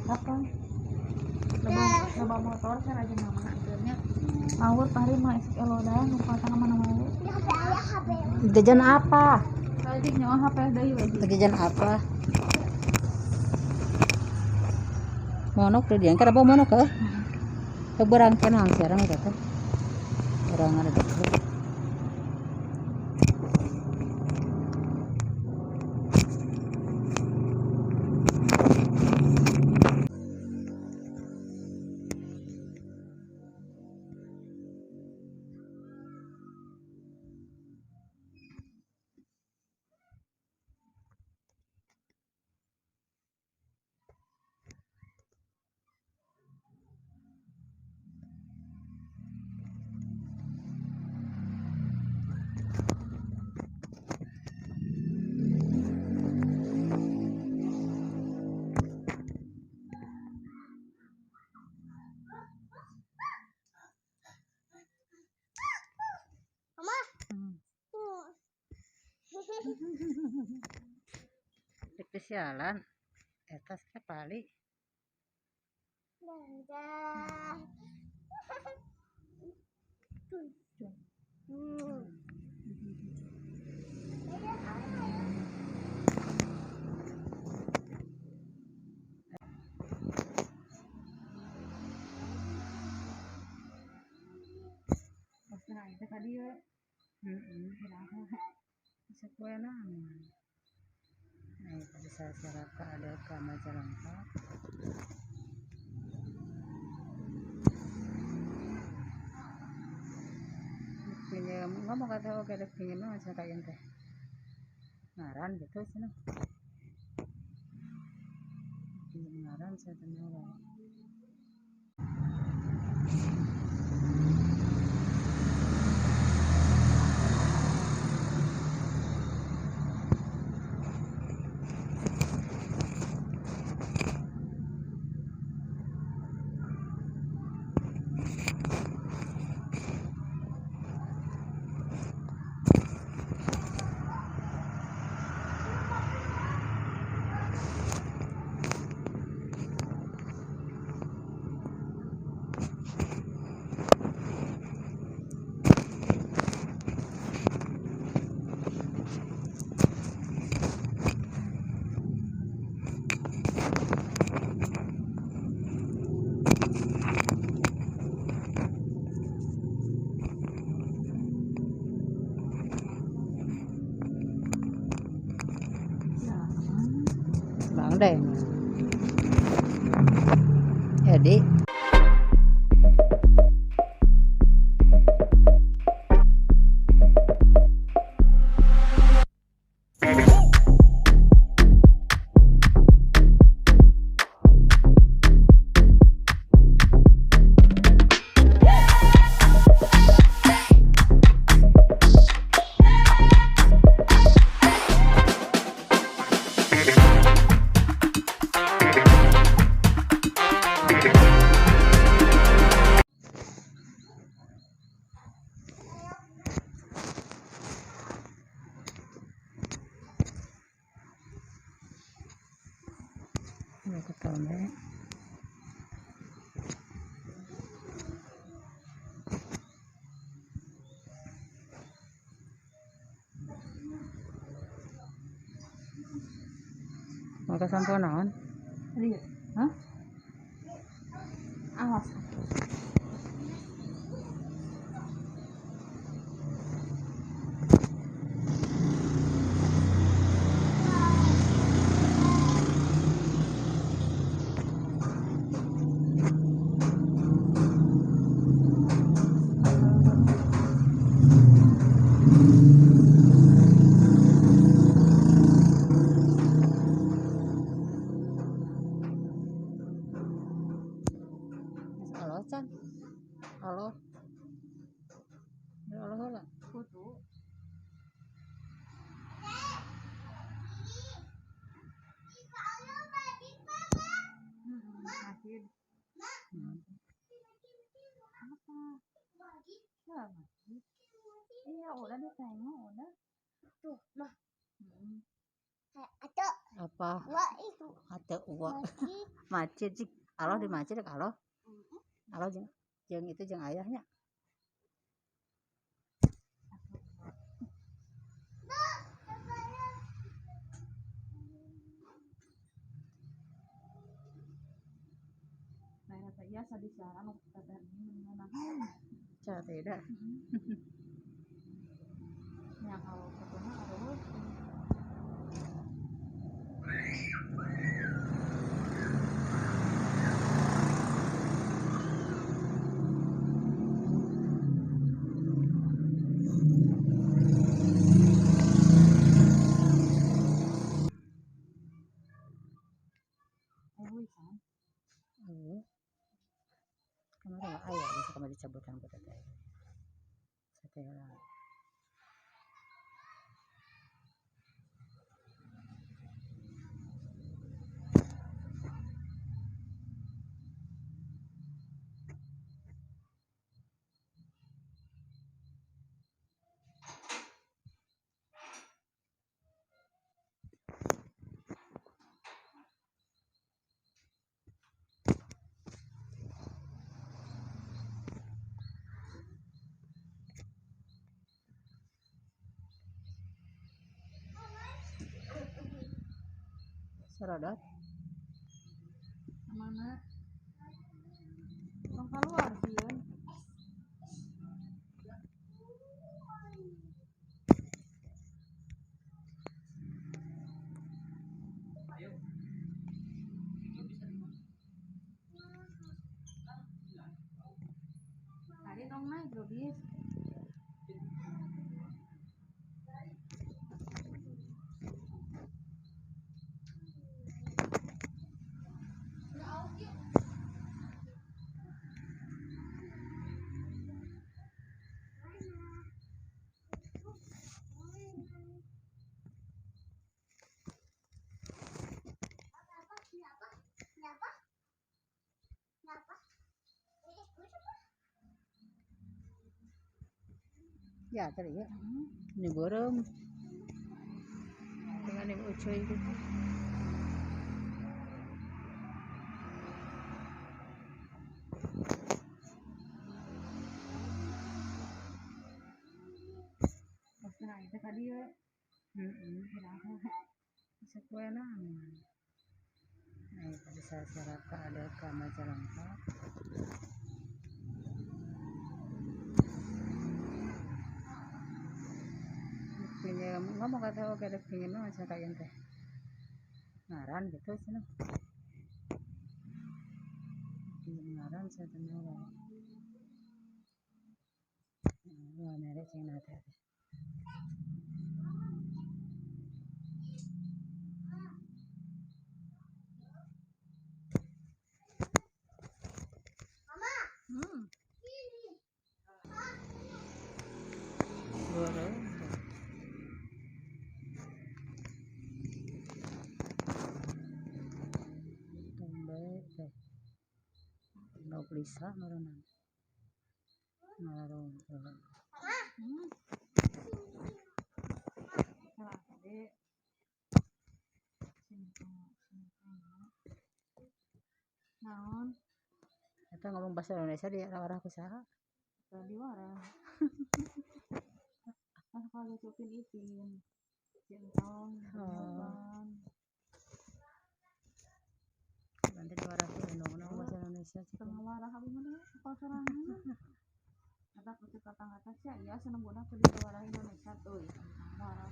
Kapan? Loba motor kan aja nama akhirnya. Ngawur pari mah esuk elodan nu patang mana-mana. Jajan apa? Tadi nyawa HP deui we. Jajan apa? Monok teh diangkat apa monok heuh? Heuh berang kenang siaran eta teh. Urang ada deket. Sialan eta sekali. Nah, tadi saya siarkan ada ke Majalengka. Pinjam ngomong kata oke ada pinjam mah saya kayak teh. Ngaran gitu cenah. Pinjam ngaran saya tanya wae. Bang deh. Jadi mau ke sampo naon? Hah? Awas. Halo. Halo heula. Kudu. Iya, udah ditengok, udah. Tuh, mah. Apa? Wa itu. Atau wa. Masjid cik. Allah di masjid Allah. Allah jeung jeung itu jeung ayahnya. Nah, eta iya sadisiaran nu teteh ini mengenang. Cara tidak. Yang kalau ketemu harus Kemarin ayah bisa kemarin dicabutan ku teteh. Setelah Serodot mana? Tong keluar sieun. Tadi tong naik bis. Ya, tadi ya. Ini borong. Dengan ini ucuy gitu. Nah, itu tadi ya. Bisa kue nang. Nah, tadi saya serap ada ke Majalengka. Pinjam ngomong kata oke ada pinjam mah saya kayak teh ngaran gitu sih pinjam ngaran saya tanya lah wah merek cing nate. Mama. Boleh. Lauk lisa meureunan. Ngalarung. Naon? Eta ngomong bahasa Indonesia di arah ku saha? Tadi warah. Kan kalau cupin ipin. Centong, oh. Nanti di warah ku ngomong bahasa Indonesia setengah warah abi mah apal sorangan. Kata kucing kata-kata sia iya seneng budak di warah Indonesia tuh tentang warah.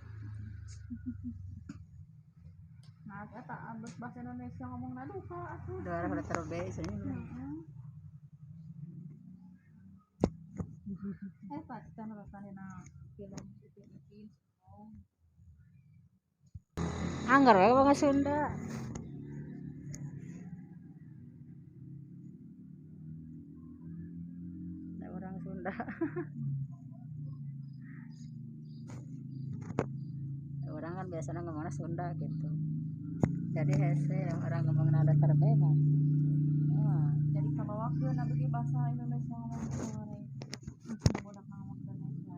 Nah, eta abis bahasa Indonesia ngomong duka atuh. Warah udah terbe cenah. Eta cita nu dina film Upin Ipin. Angger we wong Sunda. Orang Sunda. Orang kan biasanya ngomongnya Sunda gitu. Jadi hese orang ngomong nada terbe mah. Wah, jadi kabawakeun abdi bahasa Indonesia ngomong sore. Budak ngomong Indonesia.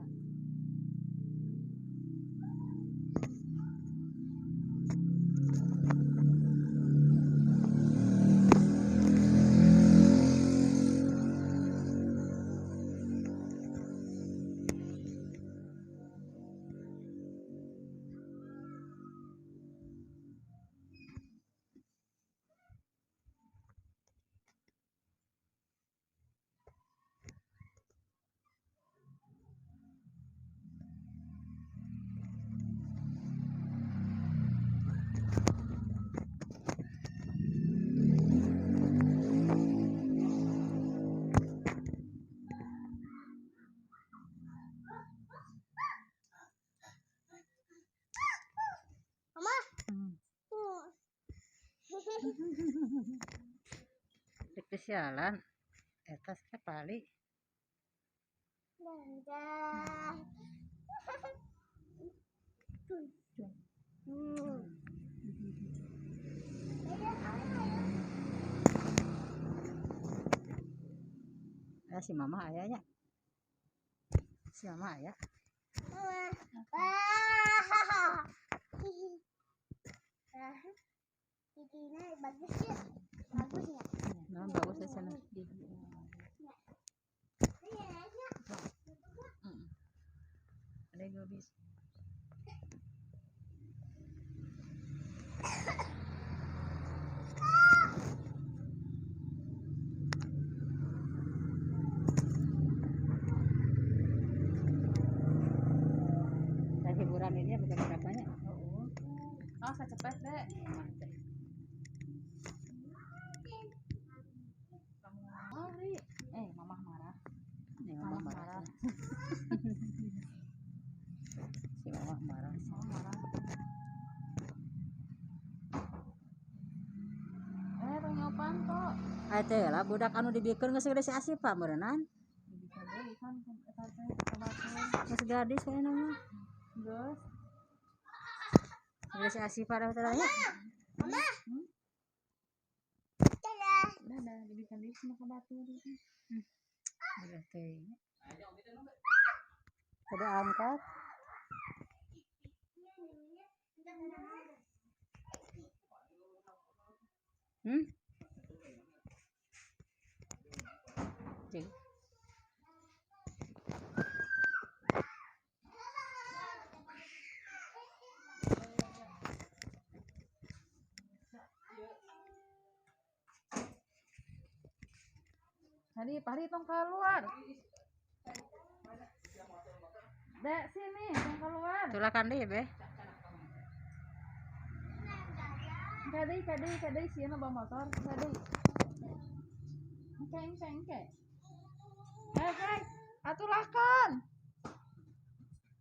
Dek sialan. Eta sekali. Dadah. Ya, si mama ayahnya. Si mama ayah. Giginya bagus ya. Bagus ya. Nah, bagus ya sana. Ada yang habis. Saya hiburan ini ya bukan berapanya. Oh, saya cepet deh. Mama marah. Ini mama marah. Si mama marah. Mama marah. Tong nyopan kok. Ai teh lah budak anu dibikeun geus gede si Asifa meureunnan. Dibikeun deui kan eta teh kabatur. Geus gadis we nama. Geus. Gede si Asifa dah teh nya. Mama. Dadah. Dadah, dibikeun deui sama kabatur. Udah teh. Udah angkat. Jadi. Tadi pari tong keluar. Dek sini tong keluar. Tulakan deh, Be. Kadai kadai kadai sieun bawa motor, kadai. Engke engke engke. Hei hei, atulakan.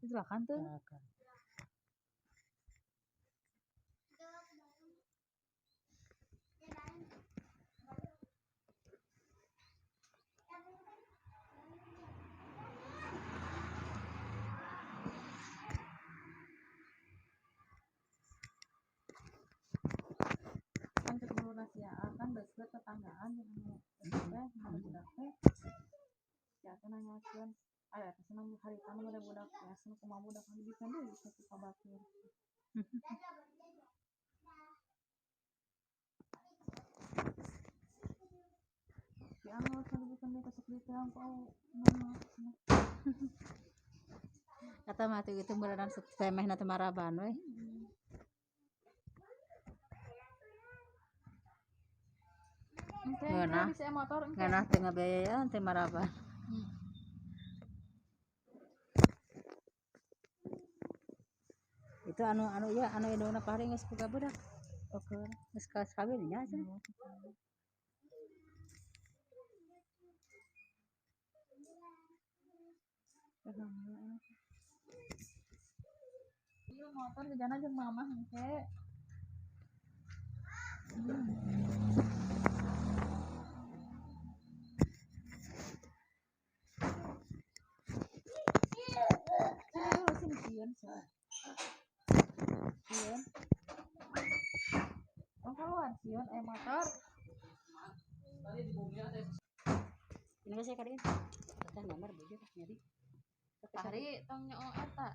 Atulakan tuh. Kan deket tetanggaan yang teh ada budak teh ya teh nanyakeun aya teh senang harita nu ada budak teh senang kumaha budak nu dibikeun deui satu ka batur. Si anu cenah dibikeun deui ka sok diteang ku mama cenah. Kata mati itu beneran semehna teh maraban we. Ngeunah bisa motor ngeunah teu ngabiayaan teh maraban. Itu anu anu ya anu indungna pahri geus boga budak. Oke, geus kawin nya cenah. Ieu motor jajana jeung mamah engke. Sieun. Oh, keluar sieun motor. Ini geus kali. Teh nomor bojo tah nyari. Pahri tong nyoo eta.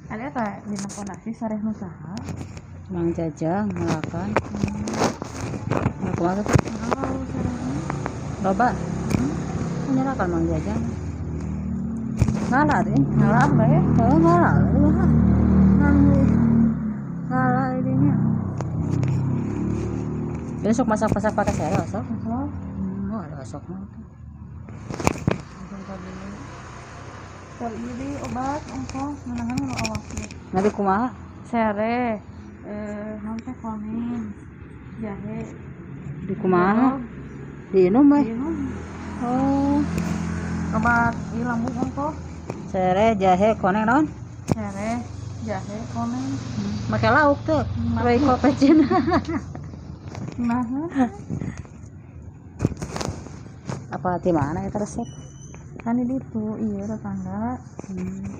Ada tak dina pondasi sareh nu saha? Mang Jajang ngalakan. Kumaha teh? Loba. Nyalakan Mang Jajang. Ngala teh, ngala bae. Oh, ngala. Ngala ininya. Besok masak-masak pakai sere sok. Sok. Oh, ada sok mah. Kalau ini obat ongkos menangan nu awak. Nanti kumaha? Sereh naon teh koneng jahe Di kumaha? Diinum we. Diinum. Oh. Obat ieu lambung ongkoh. Sereh jahe koneng naon? Sereh jahe koneng. Make lauk teu. Royco pecin. Nah. Apa ti mana eta resep? Kan di ditu ieu tetangga.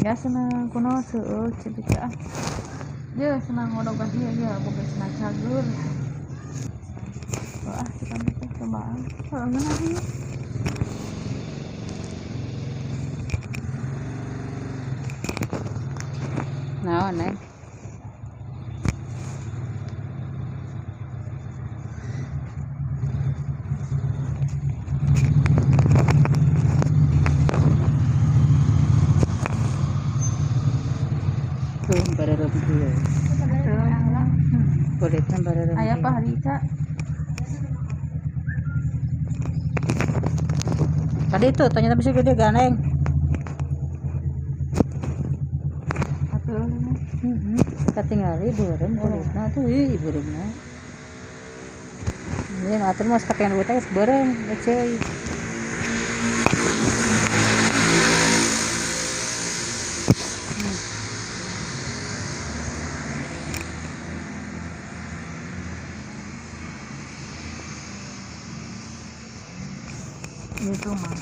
Ya senang kunaon seueur cik ah. Ye senang ngodogan ieu ye boga senang cager. Ah, kita teh cobaan. Heeh, ngeunah ieu. Naon, Neng? Tuh, bareureum kieu. Kulitna bareureum. Aya apa hari Kak? Tadi itu ternyata bisa gede ganeng. Atuh. Katingali beureum kulitna tuh ih beureumna. Ini atuh mah sakean duit teh geus beureum eceuy. Itu mah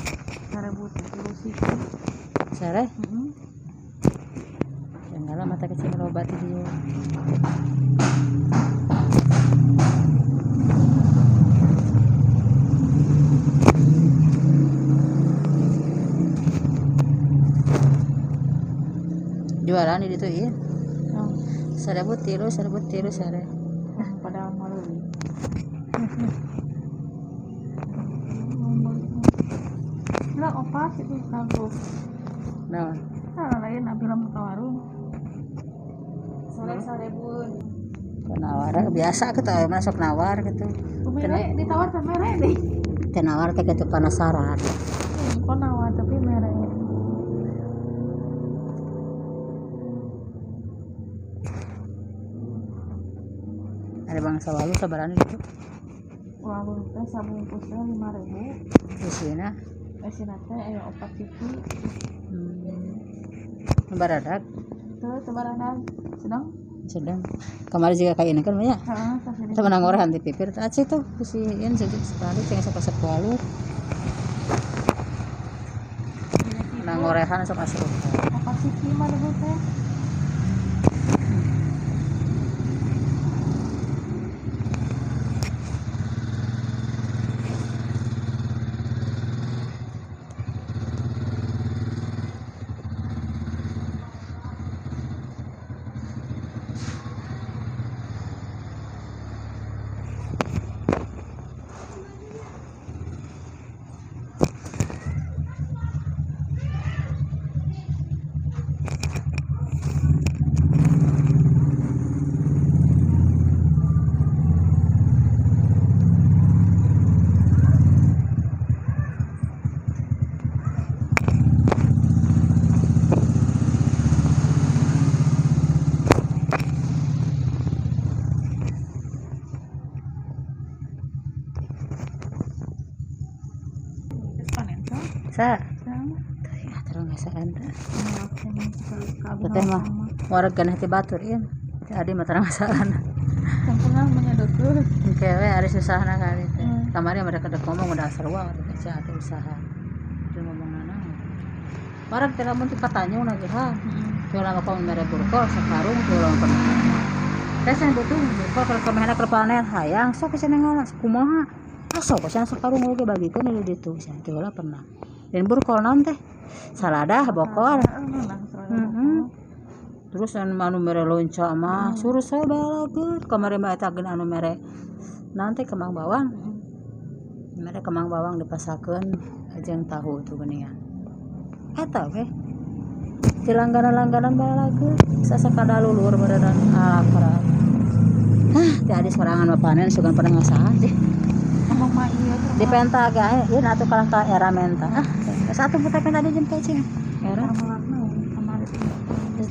1000 tilu siki. Sereh? Heeh. Enggak lah mata kecil obat itu. Jualan di situ iya. Oh. 1000 tilu, 1000 tilu sare. Padahal malu. Lah opat itu kagok. Nah, nah lain abi lamun ka warung. Sore 1000. Nawar biasa gitu mah sok nawar gitu. Mere ditawar teh mere deui. Teu nawar teh kitu penasaran. Kok nawar tapi mere. Ada bangsa walu sabarana gitu. Walu teh sabungkus teh 5.000. Isina Isina teh aya 4 siki. Baradak. Teu teu baradak. Sedang? Sedang. Kamari juga kayak ini kan banyak. Heeh, Temen ngorehan di pipir teh aci tuh si ieu sekali ceng sok asep walu. Menang ngorehan sok asep. 4 siki mah teh. Sa. Teuing atuh ngasaan teh. Teh mah wareg ganeh ti batur ieu. Teh adi mah terang ngasaan. Sampurna menyedotkeun. Engke we ari susahna kali teh. Kamari mereka dek ngomong udah sarua teh sia teh usaha. Teu ngomong nanaon. Wareg teh lamun ti patanyung lagi ha. Teu lama kamu mere burkol sakarung teu lama pernah. Teh cenah butuh burkol kalau kamehna keur panen hayang sok cenah ngalas kumaha. Sok cenah sakarung oge bagikeun di ditu cenah teu lah pernah. Dan burkol naon teh saladah bokor. Terus anu mere lonca mah suruh saya balageut kamari mah eta geun anu mere naon teh kembang bawang. Mere kembang bawang dipasakeun jeung tahu tuh geuningan. Eta we. Di langganan-langganan balageut sasakada lulur beneran alakra. Hah, teh adi sorangan mah panen sugan pernah ngasahan sih. Di penta gae ieu atuh kalah ka era menta. Ah, satu putar penta di jeung pecing. Era.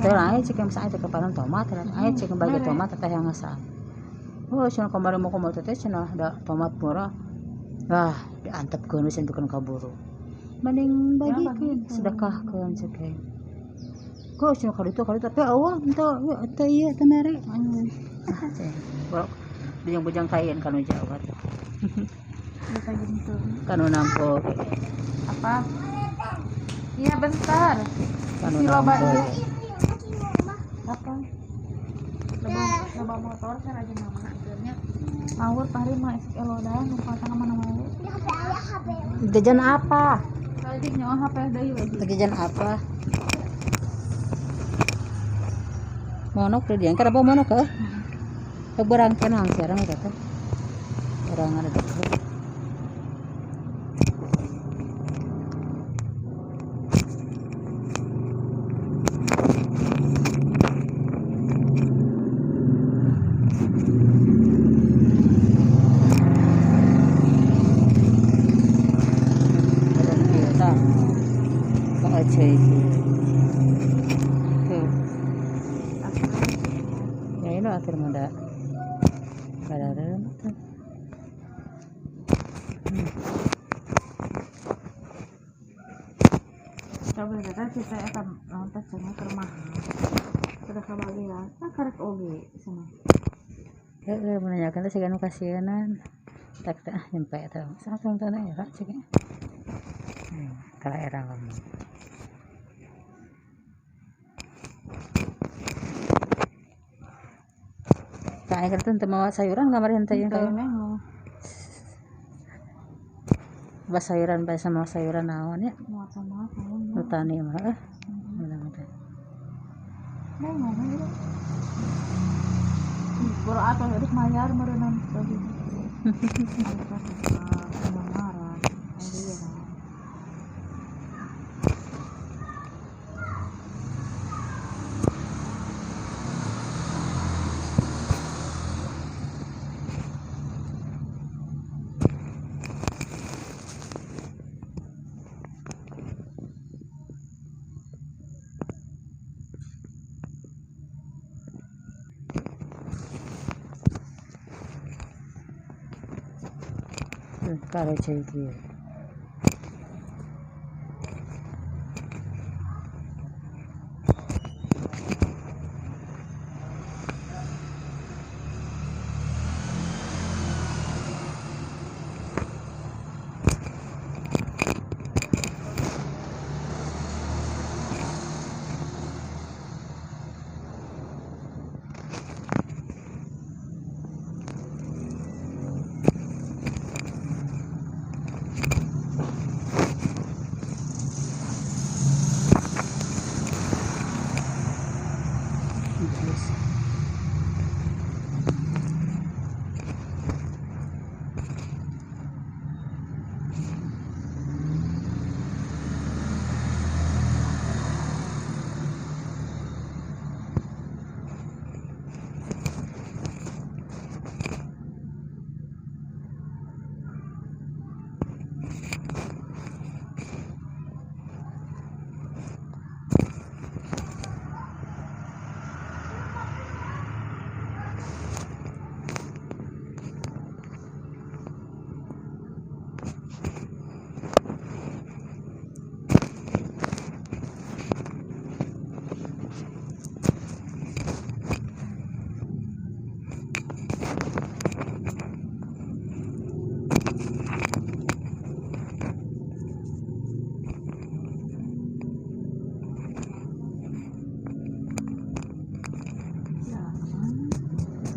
Teh lain cek yang saya cek kepanan tomat, lain cek bagi tomat teh yang ngasaan. Oh, cenah kamari mau kumaha teh cenah da tomat murah. Wah, diantepkeun we cenah pikeun kaburu. Mending bagikeun, sedekahkeun cek teh. Kok cenah ka ditu tapi eueuh henteu teu ieu teh mere. Ah, cek. Bujang-bujang kain kanu jauh atuh. Kanu nampo. Apa? Iya bentar. Kanu Si loba nampo. ieu. Apa? Loba motor kan aja mama akhirnya. Ngawur pari mah esuk elodan lupa ka mana-mana. Jajan apa? Tadi nyawa HP deui we. Jajan apa? Monok teh diangkat apa monok heuh? Teu berang kenang siaran eta teh. Urang ada deket. Ya ini akhir muda. Coba kita kita akan nonton cenah ke rumah. Sudah kabagian, nah karek oge sana. Heeh, menanyakan teh siga nu kasienan. Tak teh ah nyampe eta. Saat nonton era cek. Kala era ngomong. Kayak gitu teu mawa sayuran kamari henteu jeung kayak. Bas sayuran bae sama sayuran naon ya? Mau sama naon. Nu tani mah eh. Mudah-mudahan. Nah, ngomong gitu. Boro atuh hidup mayar meureunnan tadi. Karo cai.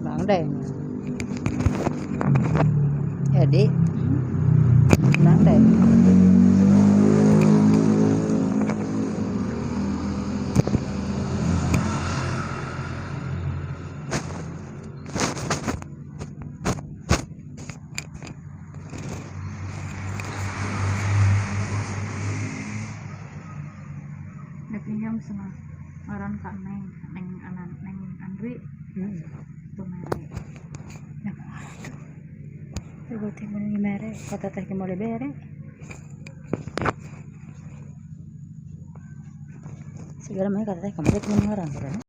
Bang deh. Jadi, bang deh. Pinjam sama ngaran ka Neng, Neng Anan, Neng Andri. Tuh mere. Yang mana tuh? Tuh teh mun mere, kata teh mau bere. Segala mah kata teh kamari kumaha ngaran saudara.